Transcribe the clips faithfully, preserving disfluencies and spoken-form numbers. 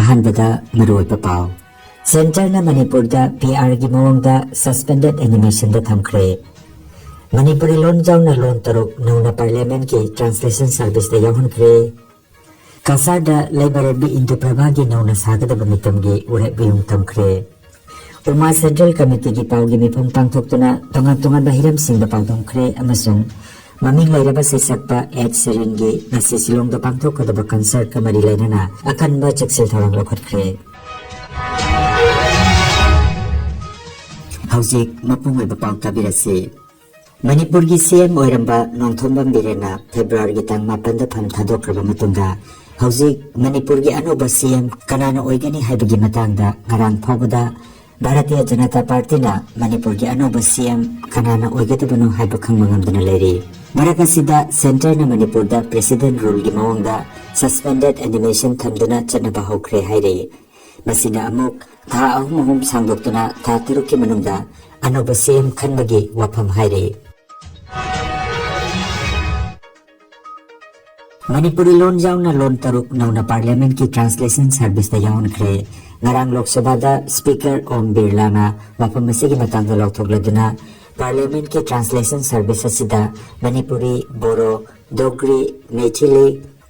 ꯑꯍꯥꯟꯕꯗ ꯃꯔꯨꯑꯣꯏꯕ ꯄꯥꯎ꯫ ꯁꯦꯟꯇꯔꯅ ꯃꯅꯤꯄꯨꯔꯗ ꯄꯤ ꯑꯥꯔꯒꯤ ꯃꯑꯣꯡꯗ suspended animationꯗ ꯊꯝꯈ꯭ꯔꯦ꯫ ꯃꯅꯤꯄꯨꯔꯤ ꯂꯣꯟ ꯌꯥꯎꯅ ꯂꯣꯟ ꯇꯔꯨꯛ ꯅꯧꯅ ꯄꯥꯔꯂꯤꯌꯥꯃꯦꯟꯠꯀꯤ translation serviceꯇ ꯌꯥꯎꯍꯟꯈ꯭ꯔꯦ꯫ ꯀꯁꯥꯔꯗ ꯂꯩꯃꯔꯦꯝꯕꯤ ꯏꯟꯗꯨ ꯄ꯭ꯔꯚꯥꯒꯤ ꯅꯧꯅ ꯁꯥꯒꯗꯕ ꯃꯤꯇꯝꯒꯤ ꯎꯔꯦꯞ ꯃꯤꯍꯨꯟ ꯇꯝꯈ꯭ꯔꯦ꯫ ꯎꯃꯥ ꯁꯦꯟꯇ꯭ꯔꯦꯜ ꯀꯃꯤꯇꯤꯒꯤ ꯄꯥꯎꯒꯤ ꯃꯤꯐꯝ ꯄꯥꯡꯊꯣꯛꯇꯨꯅ ꯇꯣꯉꯥꯟ ꯇꯣꯉꯥꯟꯕ ꯍꯤꯔꯝꯁꯤꯡꯗ ꯄꯥꯎꯗꯝꯈ꯭ꯔꯦ ꯑꯃꯁꯨꯡ ꯃꯃꯤꯡ ꯂꯩꯔꯕ ꯁꯩꯁꯛꯄ ꯑꯦꯗ ꯁꯤꯔꯤꯟꯒꯤ ꯉꯁꯤ ꯁꯤꯂꯣꯡꯗ ꯄꯥꯡꯊꯣꯛꯀꯗꯕ concertꯀ ꯃꯔꯤ ꯂꯩꯅꯅ ꯑꯀꯟꯕ ꯆꯦꯛꯁꯤꯜ ꯊꯧꯔꯥꯡ ꯂꯧꯈꯠꯈ꯭ꯔꯦ꯫ ꯍꯧꯖꯤꯛ ꯃꯄꯨꯡ ꯑꯣꯏꯕ ꯄꯥꯎ ꯇꯥꯕꯤꯔꯁꯤ꯫ ꯃꯅꯤꯄꯨꯔꯒꯤ ꯁꯤ ꯑꯦꯝ ꯑꯣꯏꯔꯝꯕ ꯅꯣꯡꯊꯣꯝꯕꯝ ꯕꯤꯔꯦꯟꯅ ꯐꯦꯕ꯭ꯔꯨꯋꯥꯔꯤꯒꯤ ꯇꯥꯡ ꯃꯥꯄꯟꯗ ꯐꯝ ꯊꯥꯗꯣꯛꯈ꯭ꯔꯕ ꯃꯇꯨꯡꯗ ꯍꯧꯖꯤꯛ ꯃꯅꯤꯄꯨꯔꯒꯤ ꯑꯅꯧꯕ ꯁꯤ ꯑꯦꯝ ꯀꯅꯥꯅ ꯑꯣꯏꯒꯅꯤ ꯍꯥꯏꯕꯒꯤ ꯃꯇꯥꯡꯗ ꯉꯔꯥꯡ ꯐꯥꯎꯕꯗ ꯚꯥꯔꯇꯤꯌ ꯖꯅꯇꯥ ꯄꯥꯔꯇꯤꯅ ꯃꯅꯤꯄꯨꯔꯒꯤ ꯑꯅꯧꯕ ꯁꯤ ꯑꯦꯝ ꯀꯅꯥꯅ ꯑꯣꯏꯒꯗꯕꯅꯣ ꯍꯥꯏꯕ ꯈꯪꯕ ꯉꯝꯗꯅ ꯂꯩꯔꯤ꯫ ꯃꯔꯛ ꯑꯁꯤꯗ ꯁꯦꯟꯇꯔꯅ ꯃꯅꯤꯄꯨꯔꯗ president ruleꯒꯤ ꯃꯑꯣꯡꯗ suspended animation ꯊꯝꯗꯨꯅ ꯆꯠꯅꯕ ꯍꯧꯈ꯭ꯔꯦ ꯍꯥꯏꯔꯤ꯫ ꯃꯁꯤꯅ ꯑꯃꯨꯛ ꯊꯥ ꯑꯍꯨꯝ ꯑꯍꯨꯝ ꯁꯥꯡꯗꯣꯛꯇꯨꯅ ꯊꯥ ꯇꯔꯨꯛꯀꯤ ꯃꯅꯨꯡꯗ ꯑꯅꯧꯕ ꯁꯤ ꯑꯦꯝ ꯈꯟꯕꯒꯤ ꯋꯥꯐꯝ ꯍꯥꯏꯔꯤ꯫ ꯃꯅꯤꯄꯨꯔꯤ ꯂꯣꯟ ꯌꯥꯎꯅ ꯂꯣꯟ ꯇꯔꯨꯛ ꯅꯧꯅ ꯄꯥꯔꯂꯤꯌꯥꯃꯦꯟꯠꯀꯤ translation serviceꯇ ꯌꯥꯎꯍꯟꯈ꯭ꯔꯦ꯫ ꯉꯔꯥꯡ ꯂꯣꯛ ꯁꯚꯥꯗ ꯁ꯭ꯄꯤꯀꯔ ꯑꯣꯝ ꯕꯤꯔꯂꯥꯅ ꯋꯥꯐꯝ ꯑꯁꯤꯒꯤ ꯃꯇꯥꯡꯗ ꯂꯥꯎꯊꯣꯛꯂꯗꯨꯅ ꯄꯥꯔꯂꯤꯌꯥꯃꯦꯟꯠꯀꯤ translation service ꯑꯁꯤꯗ ꯃꯅꯤꯄꯨꯔꯤ, ꯕꯣꯔꯣ, ꯗꯣꯒ꯭ꯔꯤ, ꯃꯩꯊꯤꯂꯤ,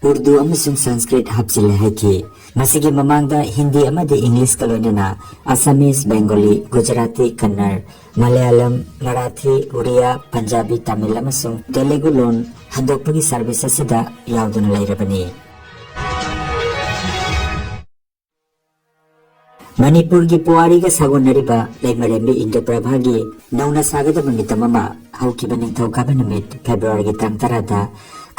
ꯎꯔꯗꯨ ꯑꯃꯁꯨꯡ ꯁꯪꯁꯀ꯭ꯔꯤꯠ ꯍꯥꯞꯆꯤꯜꯂꯦ ꯍꯥꯏꯈꯤ꯫ ꯃꯁꯤꯒꯤ ꯃꯃꯥꯡꯗ ꯍꯤꯟꯗꯤ ꯑꯃꯗꯤ ꯏꯪꯂꯤꯁꯀ ꯂꯣꯏꯅꯅ ꯑꯁꯥꯃꯤꯁ, ꯕꯦꯡꯒꯣꯂꯤ, ꯒꯨꯖꯔꯥꯇꯤ, ꯀꯟꯅꯔ, ꯃꯂꯌꯥꯂꯝ, ꯃꯔꯥꯊꯤ, ꯎꯔꯤꯌꯥ, ꯄꯟꯖꯥꯕꯤ, ꯇꯥꯃꯤꯜ ꯑꯃꯁꯨꯡ ꯇꯦꯂꯨꯒꯨ ꯂꯣꯟ ꯍꯟꯗꯣꯛꯄꯒꯤ service ꯑꯁꯤꯗ ꯌꯥꯎꯗꯨꯅ ꯂꯩꯔꯕꯅꯤ꯫ ꯃꯅꯤꯄꯨꯔꯒꯤ ꯄꯨꯋꯥꯔꯤꯒ ꯁꯥꯒꯣꯟꯅꯔꯤꯕ ꯂꯩꯃꯔꯦꯝꯕꯤ ꯏꯟꯗꯨ ꯄ꯭ꯔꯚꯥꯒꯤ ꯅꯧꯅ ꯁꯥꯒꯗꯕ ꯃꯤꯇꯝ ꯑꯃ ꯍꯧꯈꯤꯕ ꯅꯤꯡꯊꯧꯀꯥꯕ ꯅꯨꯃꯤꯠ ꯐꯦꯕ꯭ꯔꯨꯋꯥꯔꯤꯒꯤ ꯇꯥꯡ ꯇꯔꯥꯗ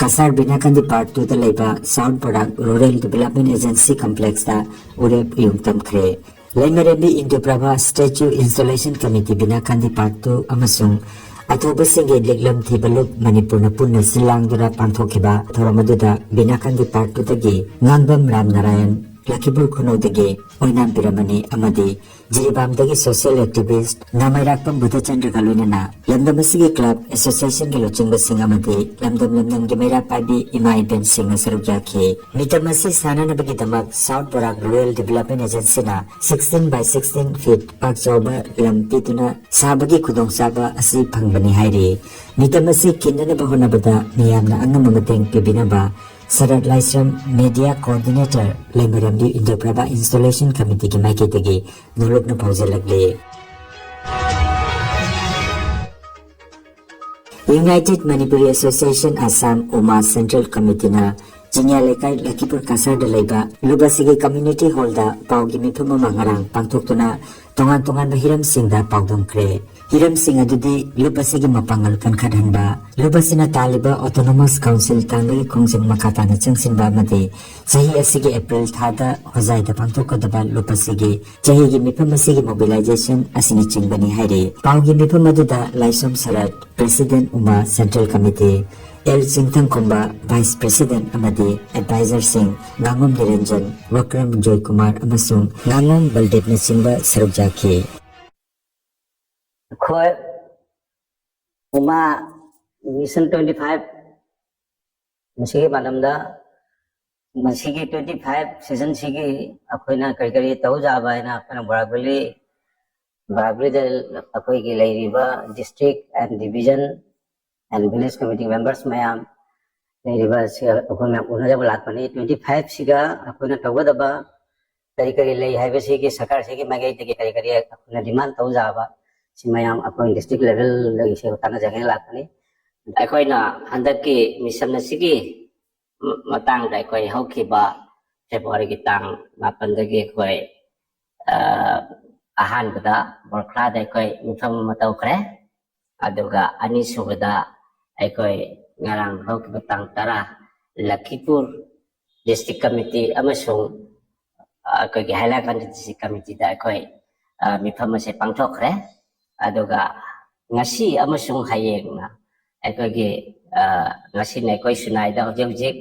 ꯀꯁꯥꯔ ꯕꯤꯅꯥꯀꯥꯟꯗꯤ ꯄꯥꯔꯛ ꯇꯨꯗ ꯂꯩꯕ south Barak rural development agency ꯀꯝꯄ꯭ꯂꯦꯛꯁꯇ ꯎꯔꯦꯞ ꯎꯌꯨꯡ ꯇꯝꯈ꯭ꯔꯦ꯫ ꯂꯩꯃꯔꯦꯝꯕꯤ Indu Prabha statue installation committee Binakandi park ꯇꯨ ꯑꯃꯁꯨꯡ ꯑꯊꯧꯕꯁꯤꯡꯒꯤ ꯂꯤꯛꯂꯝ ꯊꯤꯕ ꯂꯨꯞ ꯃꯅꯤꯄꯨꯔꯅ ꯄꯨꯟꯅ ꯁꯤꯜ ꯂꯥꯡꯗꯨꯅ ꯄꯥꯡꯊꯣꯛꯈꯤꯕ ꯊꯧꯔꯝ ꯑꯗꯨꯗ ꯕꯤꯅꯥꯀꯥꯟꯗꯤ ꯄꯥꯔꯛ ꯇꯨꯗꯒꯤ ꯉꯥꯡꯕꯝ ꯔꯥꯝ ꯅꯥꯔꯥꯌꯟ, ꯂꯈꯤꯄꯨꯔ ꯈꯨꯅꯧꯗꯒꯤ ꯑꯣꯏꯅꯥꯝ ꯕꯤꯔꯃꯅꯤ ꯑꯃꯗꯤ ꯖꯤꯔꯤꯕꯥꯝꯗꯒꯤ social activist ꯅꯥꯃꯩꯔꯥꯛꯄꯝ ꯕꯨꯙꯆꯟꯗ꯭ꯔꯒ ꯂꯣꯏꯅꯅ ꯂꯝꯗꯝ ꯑꯁꯤꯒꯤ club associationꯒꯤ ꯂꯨꯆꯤꯡꯕꯁꯤꯡ ꯑꯃꯗꯤ ꯂꯝꯗꯝ ꯂꯝꯗꯝꯒꯤ ꯃꯩꯔꯥ ꯄꯥꯏꯕꯤ ꯏꯃꯥ ꯏꯕꯦꯟꯁꯤꯡꯅ ꯁꯔꯨꯛ ꯌꯥꯈꯤ꯫ ꯃꯤꯇꯝ ꯑꯁꯤ ꯁꯥꯟꯅꯅꯕꯒꯤꯗꯃꯛ South Barak Rural Development Agencyꯅ sixteen by sixteen feet ꯄꯥꯛ ꯆꯥꯎꯕ ꯂꯝ ꯄꯤꯗꯨꯅ ꯁꯥꯕꯒꯤ ꯈꯨꯗꯣꯡꯆꯥꯕ ꯑꯁꯤ ꯐꯪꯕꯅꯤ ꯍꯥꯏꯔꯤ꯫ ꯃꯤꯇꯝ ꯑꯁꯤ ꯀꯤꯟꯅꯅꯕ ꯍꯣꯠꯅꯕꯗ ꯃꯤꯌꯥꯝꯅ ꯑꯉꯝꯕ ꯃꯇꯦꯡ ꯄꯤꯕꯤꯅꯕ ꯁꯔꯠ ꯂꯥꯏꯁ꯭ꯔꯝ media coordinator ꯂꯩꯃꯔꯦꯝꯕꯤ ꯏꯟꯗ꯭ꯔꯄ꯭ꯔꯚ Installation Committeeꯒꯤ ꯃꯥꯏꯀꯩꯗꯒꯤ ꯅꯣꯂꯨꯛꯅ ꯐꯥꯎꯖꯜꯂꯛꯂꯤ꯫ United Manipuri Association Assam, UMA Central Committeeꯅ ꯆꯤꯡꯌꯥ ꯂꯩꯀꯥꯏ ꯂꯈꯤꯄꯨꯔ ꯀꯁꯥꯔꯗ ꯂꯩꯕ ꯂꯨꯞ ꯑꯁꯤꯒꯤ community hallꯗ ꯄꯥꯎꯒꯤ ꯃꯤꯐꯝ ꯑꯃ ꯉꯔꯥꯡ ꯄꯥꯡꯊꯣꯛꯇꯨꯅ ꯇꯣꯉꯥꯟ ꯇꯣꯉꯥꯟꯕ ꯍꯤꯔꯝꯁꯤꯡꯗ ꯄꯥꯎꯗꯝꯈ꯭ꯔꯦ꯫ ꯍꯤꯔꯝꯁꯤꯡ ꯑꯗꯨꯗꯤ ꯂꯨꯞ ꯑꯁꯤꯒꯤ ꯃꯄꯥꯡꯒꯜ ꯀꯟꯈꯠꯍꯟꯕ, ꯂꯨꯞ ꯑꯁꯤꯅ ꯇꯥꯜꯂꯤꯕ autonomous council ꯇꯥꯟꯕꯒꯤ ꯈꯣꯡꯖꯪ ꯃꯈꯥ ꯇꯥꯅ ꯆꯪꯁꯤꯟꯕ ꯑꯃꯗꯤ ꯆꯍꯤ ꯑꯁꯤꯒꯤ April ꯊꯥꯗ ꯍꯣꯖꯥꯏꯗ ꯄꯥꯡꯊꯣꯛꯀꯗꯕ ꯂꯨꯞ ꯑꯁꯤꯒꯤ ꯆꯍꯤꯒꯤ ꯃꯤꯐꯝ ꯑꯁꯤꯒꯤ mobilization ꯑꯁꯤꯅꯆꯤꯡꯕꯅꯤ ꯍꯥꯏꯔꯤ꯫ ꯄꯥꯎꯒꯤ ꯃꯤꯐꯝ ꯑꯗꯨꯗ Laishram Sarat, President, UMA Central Committee, L Chingthangkhomba, Vice President ꯑꯃꯗꯤ advisorꯁꯤꯡ ꯉꯥꯉꯣꯝ ꯅꯤꯔꯟꯖꯟ, ꯋꯀ꯭ꯔꯝ ꯖꯣꯏꯀꯨꯃꯥꯔ ꯑꯃꯁꯨꯡ ꯉꯥꯉꯣꯝ ꯕꯜꯗꯦꯕꯅꯆꯤꯡꯕ ꯁꯔꯨꯛ ꯌꯥꯈꯤ꯫ ꯑꯩꯈꯣꯏ ꯎꯃꯥ ꯃꯤꯁꯟ twenty five ꯃꯁꯤꯒꯤ ꯃꯔꯝꯗ, ꯃꯁꯤꯒꯤ twenty five seasonꯁꯤꯒꯤ ꯑꯩꯈꯣꯏꯅ ꯀꯔꯤ ꯀꯔꯤ ꯇꯧꯖꯕ ꯍꯥꯏꯅ ꯑꯩꯈꯣꯏꯅ ꯕꯣꯔꯥꯛ ꯚꯦꯂꯤ, ꯕꯣꯔꯥꯛ ꯚꯦꯂꯤꯗ ꯑꯩꯈꯣꯏꯒꯤ ꯂꯩꯔꯤꯕ district and division and village committee members ꯃꯌꯥꯝ ꯂꯩꯔꯤꯕ ꯑꯁꯤ ꯑꯩꯈꯣꯏ ꯃꯌꯥꯝ ꯎꯅꯖꯕ ꯂꯥꯛꯄꯅꯤ꯫ Twenty fiveꯁꯤꯒ ꯑꯩꯈꯣꯏꯅ ꯇꯧꯒꯗꯕ ꯀꯔꯤ ꯀꯔꯤ ꯂꯩ ꯍꯥꯏꯕꯁꯤꯒꯤ ꯁꯔꯀꯥꯔꯁꯤꯒꯤ ꯃꯥꯏꯀꯩꯗꯒꯤ ꯀꯔꯤ ꯀꯔꯤ ꯑꯩꯈꯣꯏꯅ demand ꯇꯧꯖꯕ, ꯁꯤ ꯃꯌꯥꯝ ꯑꯩꯈꯣꯏ district levelꯗꯒꯤꯁꯨ ꯇꯥꯟꯅꯖꯒꯦꯅ ꯂꯥꯛꯄꯅꯤ꯫ ꯑꯩꯈꯣꯏꯅ ꯍꯟꯗꯛꯀꯤ ꯃꯤꯁꯟ ꯑꯁꯤꯒꯤ ꯃꯇꯥꯡꯗ ꯑꯩꯈꯣꯏ ꯍꯧꯈꯤꯕ Februaryꯒꯤ ꯇꯥꯡ ꯃꯥꯄꯟꯗꯒꯤ ꯑꯩꯈꯣꯏ, ꯑ, ꯑꯍꯥꯟꯕꯗ ꯕꯣꯔꯈ꯭ꯂꯥꯗ ꯑꯩꯈꯣꯏ ꯃꯤꯐꯝ ꯑꯃ ꯇꯧꯈ꯭ꯔꯦ꯫ ꯑꯗꯨꯒ ꯑꯅꯤꯁꯨꯕꯗ ꯑꯩꯈꯣꯏ ꯉꯔꯥꯡ ꯍꯧꯈꯤꯕ ꯇꯥꯡ ꯇꯔꯥ ꯂꯈꯤꯄꯨꯔ district committee ꯑꯃꯁꯨꯡ, ꯑ, ꯑꯩꯈꯣꯏꯒꯤ ꯍꯥꯏꯂꯥꯀꯟꯗ district committeeꯗ ꯑꯩꯈꯣꯏ, ꯑ, ꯃꯤꯐꯝ ꯑꯁꯦ ꯄꯥꯡꯊꯣꯛꯈ꯭ꯔꯦ꯫ ꯑꯗꯨꯒ ꯉꯁꯤ ꯑꯃꯁꯨꯡ ꯍꯌꯦꯡꯅ ꯑꯩꯈꯣꯏꯒꯤ, ꯑ, ꯉꯁꯤꯅ ꯑꯩꯈꯣꯏ ꯁꯨꯅꯥꯏꯗ ꯍꯧꯖꯤꯛ ꯍꯧꯖꯤꯛ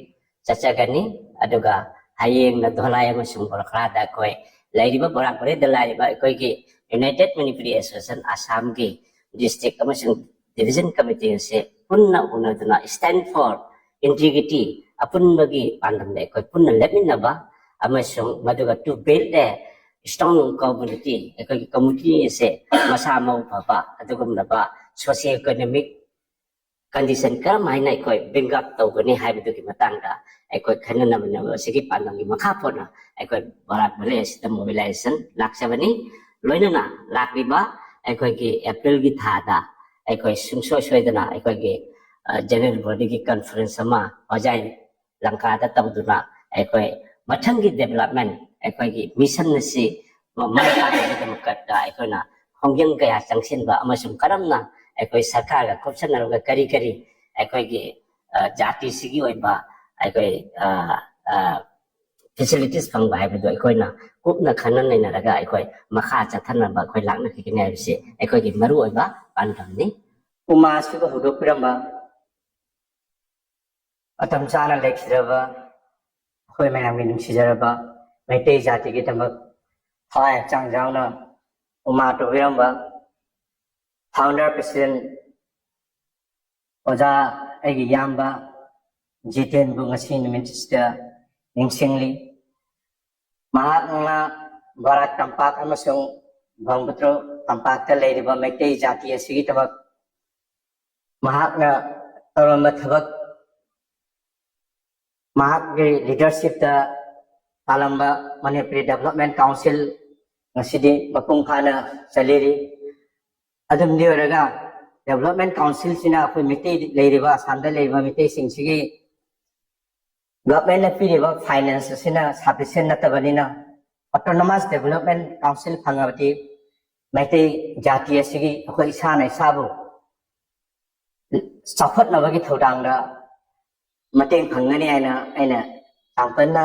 ꯆꯠꯆꯒꯅꯤ꯫ ꯑꯗꯨꯒ ꯍꯌꯦꯡꯅ ꯙꯣꯂꯥꯏ ꯑꯃꯁꯨꯡ ꯕꯣꯔꯈꯂꯥꯗ ꯑꯩꯈꯣꯏ ꯂꯩꯔꯤꯕ ꯕꯣꯔꯥꯛ ꯚꯦꯂꯤꯗ ꯂꯩꯔꯤꯕ ꯑꯩꯈꯣꯏꯒꯤ United Manipuri Association ꯑꯁꯥꯝꯒꯤ district ꯑꯃꯁꯨꯡ division committee ꯑꯁꯦ ꯄꯨꯟꯅ ꯎꯅꯗꯨꯅ Stand for Integrity, ꯑꯄꯨꯟꯕꯒꯤ ꯄꯥꯟꯗꯝꯗ ꯑꯩꯈꯣꯏ ꯄꯨꯟꯅ ꯂꯦꯞꯃꯤꯟꯅꯕ ꯑꯃꯁꯨꯡ ꯃꯗꯨꯒ To Build a Strong Community, ꯑꯩꯈꯣꯏꯒꯤ community ꯑꯁꯦ ꯃꯁꯥ ꯃꯎ ꯐꯕ ꯑꯗꯨꯒꯨꯝꯂꯕ socio economic condition ꯀꯔꯝ ꯍꯥꯏꯅ ꯑꯩꯈꯣꯏ bring up ꯇꯧꯒꯅꯤ ꯍꯥꯏꯕꯗꯨꯒꯤ ꯃꯇꯥꯡꯗ ꯑꯩꯈꯣꯏ ꯈꯟꯅꯅꯕ ꯑꯁꯤꯒꯤ ꯄꯥꯟꯗꯝꯒꯤ ꯃꯈꯥ ꯄꯣꯟꯅ ꯑꯩꯈꯣꯏ ꯕꯣꯔꯥꯛ ꯚꯦꯂꯤ ꯑꯁꯤꯗ mobilization ꯂꯥꯛꯆꯕꯅꯤ꯫ ꯂꯣꯏꯅꯅ ꯂꯥꯛꯂꯤꯕ ꯑꯩꯈꯣꯏꯒꯤ Aprilꯒꯤ ꯊꯥꯗ ꯑꯩꯈꯣꯏ ꯁꯨꯡꯁꯣꯏ ꯁꯣꯏꯗꯅ ꯑꯩꯈꯣꯏꯒꯤ, ꯑ, general bodyꯒꯤ conference ꯑꯃ ꯍꯣꯖꯥꯏ ꯂꯪꯀꯥꯗ ꯇꯧꯗꯨꯅ ꯑꯩꯈꯣꯏ ꯃꯊꯪꯒꯤ development, ꯑꯩꯈꯣꯏꯒꯤ mission ꯑꯁꯤ ꯃꯥꯏ ꯄꯥꯛꯅꯕꯒꯤꯗꯃꯛꯇ ꯑꯩꯈꯣꯏꯅ ꯈꯣꯡꯖꯪ ꯀꯌꯥ ꯆꯪꯁꯤꯟꯕ ꯑꯃꯁꯨꯡ ꯀꯔꯝꯅ ꯑꯩꯈꯣꯏ ꯁꯔꯀꯥꯔꯒ ꯈꯨꯠꯁꯝꯅꯔꯒ ꯀꯔꯤ ꯀꯔꯤ ꯑꯩꯈꯣꯏꯒꯤ, ꯑ, ꯖꯥꯇꯤꯁꯤꯒꯤ ꯑꯣꯏꯕ ꯑꯩꯈꯣꯏ, ꯑ, ꯑ, facilities ꯐꯪꯕ ꯍꯥꯏꯕꯗꯨ ꯑꯩꯈꯣꯏꯅ ꯀꯨꯞꯅ ꯈꯟꯅ ꯅꯩꯅꯔꯒ ꯑꯩꯈꯣꯏ ꯃꯈꯥ ꯆꯠꯊꯅꯕ ꯑꯩꯈꯣꯏ ꯂꯥꯛꯅꯈꯤꯒꯅꯤ ꯍꯥꯏꯕꯁꯤ ꯑꯩꯈꯣꯏꯒꯤ ꯃꯔꯨꯑꯣꯏꯕ ꯄꯥꯟꯗꯝꯅꯤ꯫ ꯎꯃꯥ ꯑꯁꯤꯕꯨ ꯍꯧꯗꯣꯛꯄꯤꯔꯝꯕ ꯃꯇꯝ ꯆꯥꯅ ꯂꯩꯈꯤꯗ꯭ꯔꯕ ꯑꯩꯈꯣꯏ ꯃꯌꯥꯝꯒꯤ ꯅꯨꯡꯁꯤꯖꯔꯕ ꯃꯩꯇꯩ ꯖꯥꯇꯤꯒꯤꯗꯃꯛ ꯊꯋꯥꯏ ꯍꯛꯆꯥꯡ ꯌꯥꯎꯅ ꯎꯃꯥ ꯇꯧꯕꯤꯔꯝꯕ founder president ꯑꯣꯖꯥ ꯑꯩꯒꯤ ꯏꯌꯥꯝꯕ ꯖꯤꯇꯦꯟꯕꯨ ꯉꯁꯤ ꯅꯨꯃꯤꯠꯁꯤꯗ ꯅꯤꯡꯁꯤꯡꯂꯤ꯫ ꯃꯍꯥꯛꯅ ꯕꯔꯥꯛ ꯇꯝꯄꯥꯛ ꯑꯃꯁꯨꯡ ꯕ꯭ꯔꯍꯃꯄꯨꯇ꯭ꯔ ꯇꯝꯄꯥꯛꯇ ꯂꯩꯔꯤꯕ ꯃꯩꯇꯩ ꯖꯥꯇꯤ ꯑꯁꯤꯒꯤꯗꯃꯛ ꯃꯍꯥꯛꯅ ꯇꯧꯔꯝꯕ ꯊꯕꯛ, ꯃꯍꯥꯛꯀꯤ leadershipꯇ ꯄꯥꯜꯂꯝꯕ Manipuri Development Council ꯉꯁꯤꯗꯤ ꯃꯄꯨꯡ ꯐꯥꯅ ꯆꯂꯤꯔꯤ꯫ ꯑꯗꯨꯝꯗꯤ ꯑꯣꯏꯔꯒ Development Councilꯁꯤꯅ ꯑꯩꯈꯣꯏ ꯃꯩꯇꯩ ꯂꯩꯔꯤꯕ, ꯑꯁꯥꯝꯗ ꯂꯩꯔꯤꯕ ꯃꯩꯇꯩꯁꯤꯡꯁꯤꯒꯤ governmentꯅ ꯄꯤꯔꯤꯕ finance ꯑꯁꯤꯅ sufficient ꯅꯠꯇꯕꯅꯤꯅ, Autonomous Development Council ꯐꯪꯉꯕꯗꯤ ꯃꯩꯇꯩ ꯖꯥꯇꯤ ꯑꯁꯤꯒꯤ ꯑꯩꯈꯣꯏ ꯏꯁꯥꯅ ꯏꯁꯥꯕꯨ ꯆꯥꯎꯈꯠꯅꯕꯒꯤ ꯊꯧꯗꯥꯡꯗ ꯃꯇꯦꯡ ꯐꯪꯒꯅꯤ ꯍꯥꯏꯅ ꯑꯩꯅ ꯌꯥꯝ ꯀꯟꯅ,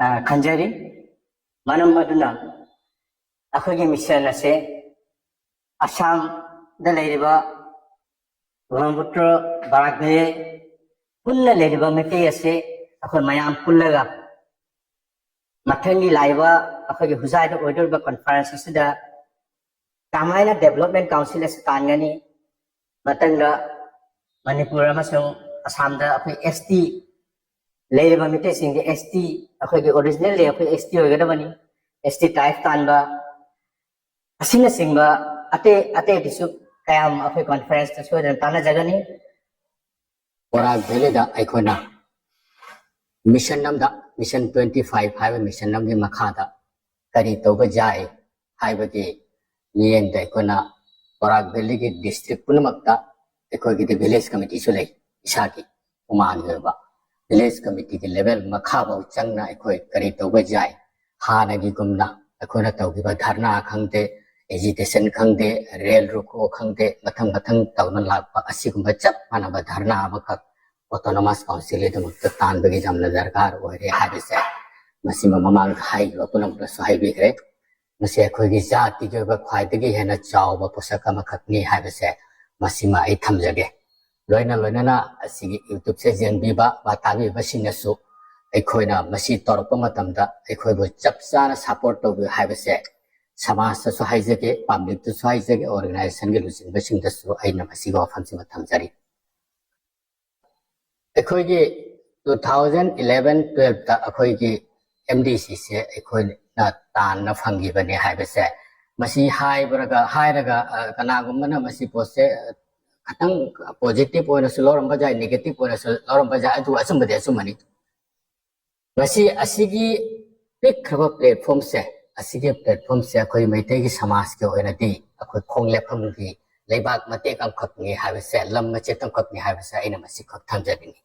ꯑ, ꯈꯟꯖꯔꯤ꯫ ꯃꯔꯝ ꯑꯗꯨꯅ ꯑꯩꯈꯣꯏꯒꯤ mission ꯑꯁꯦ ꯑꯁꯥꯝꯗ ꯂꯩꯔꯤꯕ ꯕ꯭ꯔꯍꯃꯄꯨꯇ꯭ꯔ ꯕꯔꯥꯛ ꯚꯦꯂꯤ ꯄꯨꯟꯅ ꯂꯩꯔꯤꯕ ꯃꯩꯇꯩ ꯑꯁꯤ ꯑꯩꯈꯣꯏ ꯃꯌꯥꯝ ꯄꯨꯜꯂꯒ ꯃꯊꯪꯒꯤ ꯂꯥꯛꯏꯕ ꯑꯩꯈꯣꯏꯒꯤ ꯍꯨꯖꯥꯏꯗ ꯑꯣꯏꯗꯧꯔꯤꯕ ꯀꯟꯐꯔꯦꯟꯁ ꯑꯁꯤꯗ ꯀꯃꯥꯏꯅ ꯗꯦꯕꯂꯞꯃꯦꯟ ꯀꯥꯎꯟꯁꯤꯜ ꯑꯁꯤ ꯇꯥꯟꯒꯅꯤ, ꯃꯊꯪꯗ ꯃꯅꯤꯄꯨꯔ ꯑꯃꯁꯨꯡ ꯑꯁꯥꯝꯗ ꯑꯩꯈꯣꯏ ꯑꯦꯁ ꯇꯤ ꯂꯩꯔꯤꯕ ꯃꯤꯇꯩꯁꯤꯡꯁꯦ ꯑꯦꯁ ꯇꯤ, ꯑꯩꯈꯣꯏꯒꯤ ꯑꯣꯔꯤꯖꯤꯅꯦꯜꯂꯤ ꯑꯩꯈꯣꯏ ꯑꯦꯁ ꯇꯤ ꯑꯣꯏꯒꯗꯕꯅꯤ, ꯑꯦꯁ ꯇꯤ ꯇꯥꯏꯞ ꯇꯥꯟꯕ ꯑꯁꯤꯅꯆꯤꯡꯕ ꯑꯇꯩ ꯑꯇꯩꯗꯨꯁꯨ ꯀꯌꯥꯝ ꯑꯩꯈꯣꯏ ꯀꯟꯐꯔꯦꯟꯁꯇ ꯁꯣꯏꯗꯅ ꯇꯥꯟꯅꯖꯒꯅꯤ꯫ ꯕꯔꯥꯛ ꯚꯦꯂꯤꯗ ꯑꯩꯈꯣꯏꯅ ꯃꯤꯁꯟ ꯑꯃꯗ, ꯃꯤꯁꯟ ꯇ꯭ꯋꯦꯟꯇꯤ ꯐꯥꯏꯚ ꯍꯥꯏꯕ ꯃꯤꯁꯟ ꯑꯃꯒꯤ ꯃꯈꯥꯗ ꯀꯔꯤ ꯇꯧꯕ ꯌꯥꯏ ꯍꯥꯏꯕꯒꯤ ꯃꯤꯠꯌꯦꯡꯗ ꯑꯩꯈꯣꯏꯅ ꯕꯔꯥꯛ ꯚꯦꯂꯤꯒꯤ ꯗꯤꯁꯇ꯭ꯔꯤꯛ ꯄꯨꯝꯅꯃꯛꯇ ꯑꯩꯈꯣꯏꯒꯤꯗꯤ ꯚꯤꯂꯦꯖ ꯀꯃꯤꯇꯤꯁꯨ ꯂꯩ ꯏꯁꯥꯒꯤ ꯍꯨꯃꯥꯡꯒꯤ ꯑꯣꯏꯕ꯫ ꯚꯤꯂꯦꯖ ꯀꯃꯤꯇꯤꯒꯤ ꯂꯦꯚꯦꯜ ꯃꯈꯥꯐꯥꯎ ꯆꯪꯅ ꯑꯩꯈꯣꯏ ꯀꯔꯤ ꯇꯧꯕ ꯌꯥꯏ, ꯍꯥꯟꯅꯒꯤꯒꯨꯝꯅ ꯑꯩꯈꯣꯏꯅ ꯇꯧꯈꯤꯕ ꯙꯔꯅꯥ ꯈꯪꯗꯦ, ꯑꯦꯖꯤꯇꯦꯁꯟ ꯈꯪꯗꯦ, ꯔꯦꯜ ꯔꯣꯀꯣ ꯈꯪꯗꯦ, ꯃꯊꯪ ꯃꯊꯪ ꯇꯧꯅ ꯂꯥꯛꯄ ꯑꯁꯤꯒꯨꯝꯕ ꯆꯞ ꯃꯥꯟꯅꯕ ꯙꯔꯅꯥ ꯑꯃꯈꯛ ꯑꯣꯇꯣꯅꯣꯃꯁ ꯀꯥꯎꯟꯁꯤꯜꯒꯤꯗꯃꯛꯇ ꯇꯥꯟꯕꯒꯤ ꯌꯥꯝꯅ ꯗꯔꯀꯥꯔ ꯑꯣꯏꯔꯦ ꯍꯥꯏꯕꯁꯦ ꯃꯁꯤꯃ ꯃꯃꯥꯡꯗ ꯍꯥꯏꯈꯤꯕ ꯄꯨꯝꯅꯃꯛꯇꯁꯨ ꯍꯥꯏꯕꯤꯈ꯭ꯔꯦ꯫ ꯃꯁꯤ ꯑꯩꯈꯣꯏꯒꯤ ꯖꯥꯇꯤꯒꯤ ꯑꯣꯏꯕ ꯈ꯭ꯋꯥꯏꯗꯒꯤ ꯍꯦꯟꯅ ꯆꯥꯎꯕ ꯄꯣꯠꯁꯛ ꯑꯃꯈꯛꯅꯤ ꯍꯥꯏꯕꯁꯦ ꯃꯁꯤꯃ ꯑꯩ ꯊꯝꯖꯒꯦ꯫ ꯂꯣꯏꯅ ꯂꯣꯏꯅꯅ ꯑꯁꯤꯒꯤ ꯌꯨꯇ꯭ꯌꯨꯕꯁꯦ ꯌꯦꯡꯕꯤꯕ ꯕꯥ ꯇꯥꯕꯤꯕꯁꯤꯡꯅꯁꯨ ꯑꯩꯈꯣꯏꯅ ꯃꯁꯤ ꯇꯧꯔꯛꯄ ꯃꯇꯝꯗ ꯑꯩꯈꯣꯏꯕꯨ ꯆꯞ ꯆꯥꯅ ꯁꯄꯣꯔꯠ ꯇꯧꯕꯤꯌꯨ ꯍꯥꯏꯕꯁꯦ ꯁꯃꯥꯖꯇꯁꯨ ꯍꯥꯏꯖꯒꯦ, ꯄꯕ꯭ꯂꯤꯛꯇꯁꯨ ꯍꯥꯏꯖꯒꯦ, ꯑꯣꯔꯒꯅꯥꯏꯖꯦꯁꯟꯒꯤ ꯂꯨꯆꯤꯡꯕꯁꯤꯡꯗꯁꯨ ꯑꯩꯅ ꯃꯁꯤꯒꯤ ꯋꯥꯐꯝꯁꯤꯃ ꯊꯝꯖꯔꯤ꯫ ꯑꯩꯈꯣꯏꯒꯤ ꯇꯨ ꯊꯥꯎꯖꯟ ꯏꯂꯦꯚꯦꯟ ꯇꯨꯋꯦꯜꯐꯇ ꯑꯩꯈꯣꯏꯒꯤ ꯑꯦꯝ ꯗꯤ ꯁꯤꯁꯦ ꯑꯩꯈꯣꯏꯅ ꯇꯥꯟꯅ ꯐꯪꯈꯤꯕꯅꯦ ꯍꯥꯏꯕꯁꯦ ꯃꯁꯤ ꯍꯥꯏꯕꯔꯒ ꯍꯥꯏꯔꯒ, ꯑ, ꯀꯅꯥꯒꯨꯝꯕꯅ ꯃꯁꯤ ꯄꯣꯠꯁꯦ, ꯑ, ꯈꯇꯪ ꯄꯣꯖꯤꯇꯤꯚ ꯑꯣꯏꯅꯁꯨ ꯂꯧꯔꯝꯕ ꯌꯥꯏ, ꯅꯦꯒꯦꯇꯤꯚ ꯑꯣꯏꯅꯁꯨ ꯂꯧꯔꯝꯕ ꯌꯥꯏ, ꯑꯗꯨ ꯑꯆꯨꯝꯕꯗꯤ ꯑꯆꯨꯝꯕꯅꯤ꯫ ꯃꯁꯤ ꯑꯁꯤꯒꯤ ꯄꯤꯛꯈ꯭ꯔꯕ ꯄ꯭ꯂꯦꯠꯐꯣꯝꯁꯦ, ꯑꯁꯤꯒꯤ ꯄ꯭ꯂꯦꯠꯐꯣꯝꯁꯦ ꯑꯩꯈꯣꯏ ꯃꯩꯇꯩꯒꯤ ꯁꯃꯥꯖꯀꯤ ꯑꯣꯏꯅꯗꯤ ꯑꯩꯈꯣꯏ ꯈꯣꯡ ꯂꯦꯞꯐꯝꯒꯤ ꯂꯩꯕꯥꯛ ꯃꯇꯦꯛ ꯑꯃꯈꯛꯅꯤ ꯍꯥꯏꯕꯁꯦ, ꯂꯝ ꯃꯆꯦꯠ ꯑꯃꯈꯛꯅꯤ ꯍꯥꯏꯕꯁꯦ ꯑꯩꯅ ꯃꯁꯤꯈꯛ ꯊꯝꯖꯅꯤꯡꯉꯤ꯫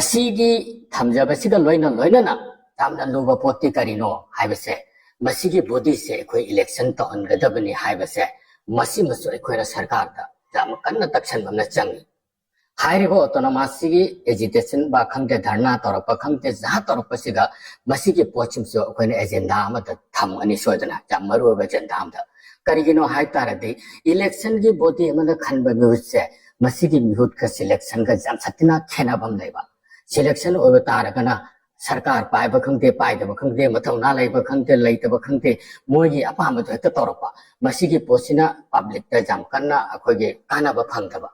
ꯑꯁꯤꯒꯤ ꯊꯝꯖꯕꯁꯤꯒ ꯂꯣꯏꯅ ꯂꯣꯏꯅꯅ ꯌꯥꯝꯅ ꯂꯨꯕ ꯄꯣꯠꯇꯤ ꯀꯔꯤꯅꯣ ꯍꯥꯏꯕꯁꯦ, ꯃꯁꯤꯒꯤ ꯕꯣꯗꯤꯁꯦ ꯑꯩꯈꯣꯏ ꯏꯂꯦꯛꯁꯟ ꯇꯧꯍꯟꯒꯗꯕꯅꯤ ꯍꯥꯏꯕꯁꯦ, ꯃꯁꯤꯃꯁꯨ ꯑꯩꯈꯣꯏꯅ ꯁꯔꯀꯥꯔꯗ ꯌꯥꯝ ꯀꯟꯅ ꯇꯛꯁꯟꯕ ꯑꯃ ꯆꯪꯉꯤ꯫ ꯍꯥꯏꯔꯤꯕ ꯑꯣꯇꯣꯅꯣꯃꯁꯁꯤꯒꯤ ꯑꯦꯖꯤꯇꯦꯁꯟ ꯕꯥ ꯈꯪꯗꯦ, ꯙꯔꯅꯥ ꯇꯧꯔꯛꯄ ꯈꯪꯗꯦ, ꯖꯍꯥ ꯇꯧꯔꯛꯄꯁꯤꯒ ꯃꯁꯤꯒꯤ ꯄꯣꯠꯁꯤꯡꯁꯨ ꯑꯩꯈꯣꯏꯅ ꯑꯦꯖꯦꯟꯗꯥ ꯑꯃꯗ ꯊꯝꯒꯅꯤ ꯁꯣꯏꯗꯅ, ꯌꯥꯝ ꯃꯔꯨꯑꯣꯏꯕ ꯑꯦꯖꯦꯟꯗꯥ ꯑꯃꯗ꯫ ꯀꯔꯤꯒꯤꯅꯣ ꯍꯥꯏ ꯇꯥꯔꯗꯤ, ꯏꯂꯦꯛꯁꯟꯒꯤ ꯕꯣꯗꯤ ꯑꯃꯅ ꯈꯟꯕ ꯃꯤꯍꯨꯠꯁꯦ ꯃꯁꯤꯒꯤ ꯃꯤꯍꯨꯠꯀ ꯁꯤꯂꯦꯛꯁꯟꯒ ꯌꯥꯝ ꯁꯥꯊꯤꯅ ꯈꯦꯠꯅꯕ ꯑꯃ ꯂꯩꯕ꯫ ꯁꯤꯂꯦꯛꯁꯟ ꯑꯣꯏꯕ ꯇꯥꯔꯒꯅ ꯁꯔꯀꯥꯔ ꯄꯥꯏꯕ ꯈꯪꯗꯦ, ꯄꯥꯏꯗꯕ ꯈꯪꯗꯦ, ꯃꯊꯧꯅꯥ ꯂꯩꯕ ꯈꯪꯗꯦ, ꯂꯩꯇꯕ ꯈꯪꯗꯦ, ꯃꯣꯏꯒꯤ ꯑꯄꯥꯝꯕꯗꯣ ꯍꯦꯛꯇ ꯇꯧꯔꯛꯄ꯫ ꯃꯁꯤꯒꯤ ꯄꯣꯠꯁꯤꯅ ꯄꯕ꯭ꯂꯤꯛꯇ ꯌꯥꯝ ꯀꯟꯅ ꯑꯩꯈꯣꯏꯒꯤ ꯀꯥꯟꯅꯕ ꯐꯪꯗꯕ꯫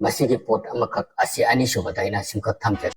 ꯃꯁꯤꯒꯤ ꯄꯣꯠ ꯑꯃꯈꯛ ꯑꯁꯤ ꯑꯅꯤꯁꯨꯕꯗ ꯑꯩꯅ ꯁꯤꯃꯈꯛ ꯊꯝꯖꯒꯦ꯫